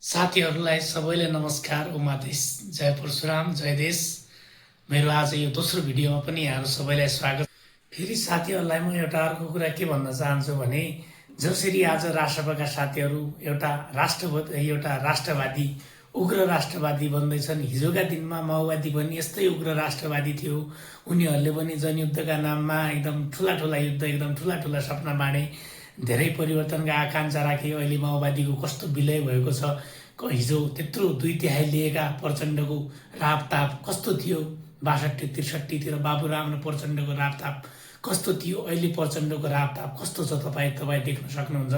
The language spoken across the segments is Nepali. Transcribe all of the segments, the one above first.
साथीहरूलाई सबैले नमस्कार। उमादेश जय परशुराम जय देश। मेरो आज यो दोस्रो भिडियोमा पनि यहाँहरू सबैलाई स्वागत। फेरि साथीहरूलाई म एउटा अर्को कुरा के भन्न चाहन्छु भने जसरी आज राष्ट्रपका साथीहरू एउटा राष्ट्रवादी उग्र राष्ट्रवादी बन्दैछन्, हिजोका दिनमा माओवादी पनि यस्तै उग्र राष्ट्रवादी थियो। उनीहरूले पनि जनयुद्धका नाममा एकदम ठुला युद्ध, एकदम ठुला सपना बाँडे, धेरै परिवर्तनका आकांक्षा राखे। अहिले माओवादीको कस्तो विलय भएको छ। हिजो त्यत्रो 2/3 लिएका प्रचण्डको रापताप कस्तो थियो। 62-63 बाबुराम र प्रचण्डको रापताप कस्तो थियो, अहिले प्रचण्डको रापताप कस्तो छ तपाईँ देख्न सक्नुहुन्छ।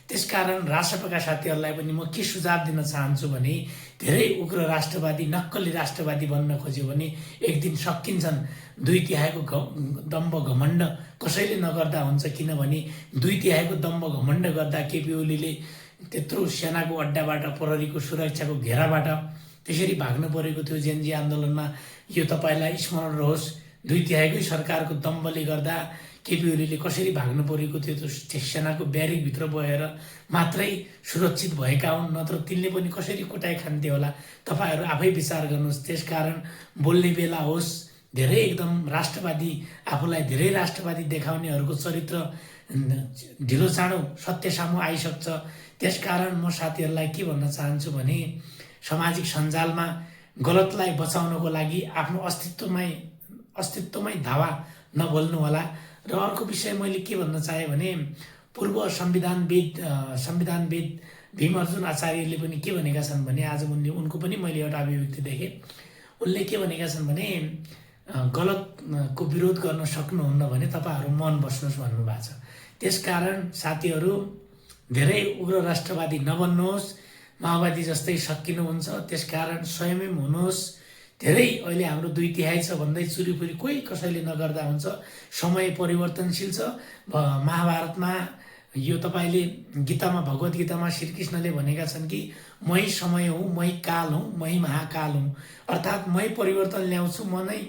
त्यसकारण राष्ट्रपका साथीहरूलाई पनि म के सुझाव दिन चाहन्छु भने धेरै उग्र राष्ट्रवादी नक्कली राष्ट्रवादी बन्न खोज्यो भने एक दिन सकिन्छन्। 2/3 दम्ब घमण्ड कसैले नगर्दा हुन्छ, किनभने 2/3 दम्ब घमण्ड गर्दा केपी ओलीले त्यत्रो सेनाको अड्डाबाट, प्रहरीको सुरक्षाको घेराबाट त्यसरी भाग्नु परेको थियो जेनजी आन्दोलनमा। यो तपाईँलाई स्मरण रहोस्, 2/3 सरकारको दम्बले गर्दा केपी ओलीले कसरी भाग्नु परेको थियो। त्यो सेनाको ब्यारिकभित्र गएर मात्रै सुरक्षित भएका हुन्, नत्र तिनले पनि कसरी कुटाइ खान्थे होला। तपाईँहरू आफै विचार गर्नुहोस्। त्यसकारण बोल्ने बेला होस्, धेरै एकदम राष्ट्रवादी, आफूलाई धेरै राष्ट्रवादी देखाउनेहरूको चरित्र ढिलो चाँडो सत्य सामु आइसक्छ। त्यसकारण म साथीहरूलाई के भन्न चाहन्छु भने सामाजिक सञ्जालमा गलतलाई बचाउनको लागि आफ्नो अस्तित्वमै धावा नबोल्नु होला। र अर्को विषय मैले के भन्न चाहेँ भने पूर्व संविधानविद भीम अर्जुन आचार्यले पनि के भनेका छन् भने आज उनको पनि मैले एउटा अभिव्यक्ति देखेँ। उनले के भनेका छन् भने गलतको विरोध गर्न सक्नुहुन्न भने तपाईँहरू मन बस्नुहोस् भन्नुभएको छ। त्यसकारण साथीहरू धेरै उग्र राष्ट्रवादी नबन्नुहोस्, माओवादी जस्तै सकिनुहुन्छ। त्यसकारण संयमी हुनुहोस्। धेरै अहिले हाम्रो 2/3 छ भन्दै चुरीफुरी कोही कसैले नगर्दा हुन्छ। समय परिवर्तनशील छ। महाभारतमा यो तपाईँले गीतामा, भगवत गीतामा श्रीकृष्णले भनेका छन् कि मै समय हुँ, मै काल हुँ, मै महाकाल हुँ। अर्थात् मै परिवर्तन ल्याउँछु, म नै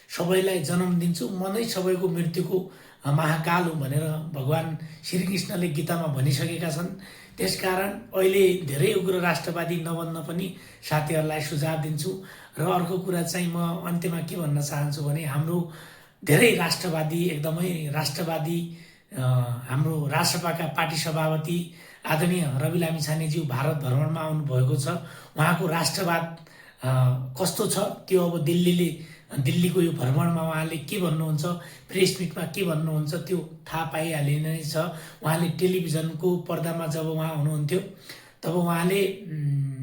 सबैलाई जन्म दिन्छु, म नै सबैको मृत्युको महाकाल हुँ भनेर भगवान् श्रीकृष्णले गीतामा भनिसकेका छन्। त्यसकारण अहिले धेरै उग्र राष्ट्रवादी नबन्न पनि साथीहरूलाई सुझाव दिन्छु। र अर्को कुरा चाहिँ म अन्त्यमा के भन्न चाहन्छु भने हाम्रो धेरै राष्ट्रवादी, एकदमै राष्ट्रवादी हाम्रो राष्ट्रपाका पार्टी सभापति आदरणीय रवि लामिछानेज्यू भारत भ्रमणमा आउनुभएको छ। उहाँको राष्ट्रवाद कस्तो छ त्यो अब दिल्लीको यो भ्रमणमा उहाँले के भन्नुहुन्छ, प्रेस मिटमा के भन्नुहुन्छ त्यो थाहा पाइहालिने छ। उहाँले टेलिभिजनको पर्दामा जब उहाँ हुनुहुन्थ्यो तब उहाँले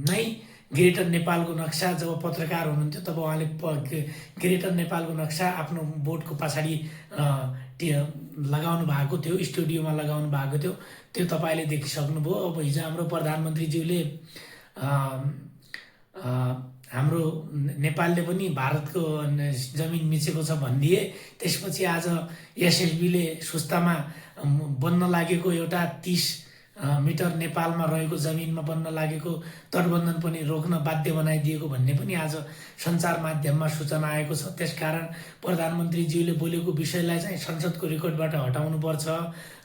नै ग्रेटर नेपालको नक्सा, जब पत्रकार हुनुहुन्थ्यो तब उहाँले ग्रेटर नेपालको नक्सा आफ्नो बोर्डको पछाडि लगाउनु भएको थियो, स्टुडियोमा लगाउनु भएको थियो। त्यो तपाईँले देखिसक्नुभयो। अब हिजो हाम्रो प्रधानमन्त्रीज्यूले हाम्रो नेपालले पनि भारतको जमिन मिचेको छ भनिदिए। त्यसपछि आज एसएसबीले सुस्तामा बन्न लागेको एउटा 30 मिटर नेपालमा रहेको जमिनमा बन्न लागेको तटबन्धन पनि रोक्न बाध्य बनाइदिएको भन्ने पनि आज सञ्चार माध्यममा सूचना आएको छ। त्यसकारण प्रधानमन्त्रीज्यूले बोलेको विषयलाई चाहिँ संसदको रेकर्डबाट हटाउनुपर्छ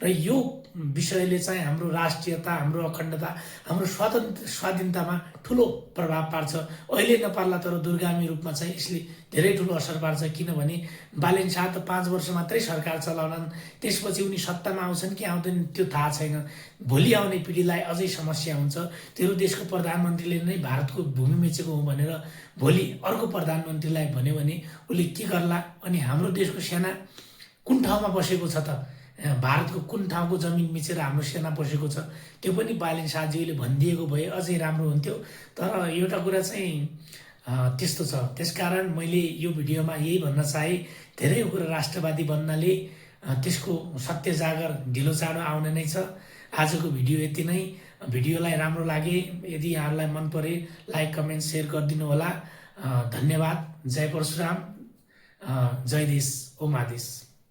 र यो विषयले चाहिँ हाम्रो राष्ट्रियता, हाम्रो अखण्डता, हाम्रो स्वाधीनतामा ठुलो प्रभाव पार्छ। अहिले नपार्ला तर दूरगामी रूपमा चाहिँ यसले धेरै ठुलो असर पार्छ। किनभने बालेन शाह त 5 वर्ष मात्रै सरकार चलाउलान्, त्यसपछि उनी सत्तामा आउँछन् कि आउँदैनन् त्यो थाहा छैन। भोलि आउने पिँढीलाई अझै समस्या हुन्छ। तेरो देशको प्रधानमन्त्रीले नै भारतको भूमि मिचेको हो भनेर भोलि अर्को प्रधानमन्त्रीलाई भन्यो भने उसले के गर्ला। अनि हाम्रो देशको सेना कुन ठाउँमा बसेको छ त, भारतको कुन ठाउँको जमिन मिचेर हाम्रो सेना बसेको छ, त्यो पनि बालेन शाहज्यूले भनिदिएको भए अझै राम्रो हुन्थ्यो। तर एउटा कुरा चाहिँ त्यस्तो छ। त्यसकारण मैले यो भिडियोमा यही भन्न चाहेँ, धेरै उग्र राष्ट्रवादी बन्नाले त्यसको सत्य जागर ढिलो चाँडो आउने नै छ। आजको भिडियो यति नै। भिडियोलाई राम्रो लागे, यदि यहाँहरूलाई मन परे लाइक, कमेन्ट, सेयर गरिदिनु होला। धन्यवाद। जय परशुराम, जय देश, ओम आदेश।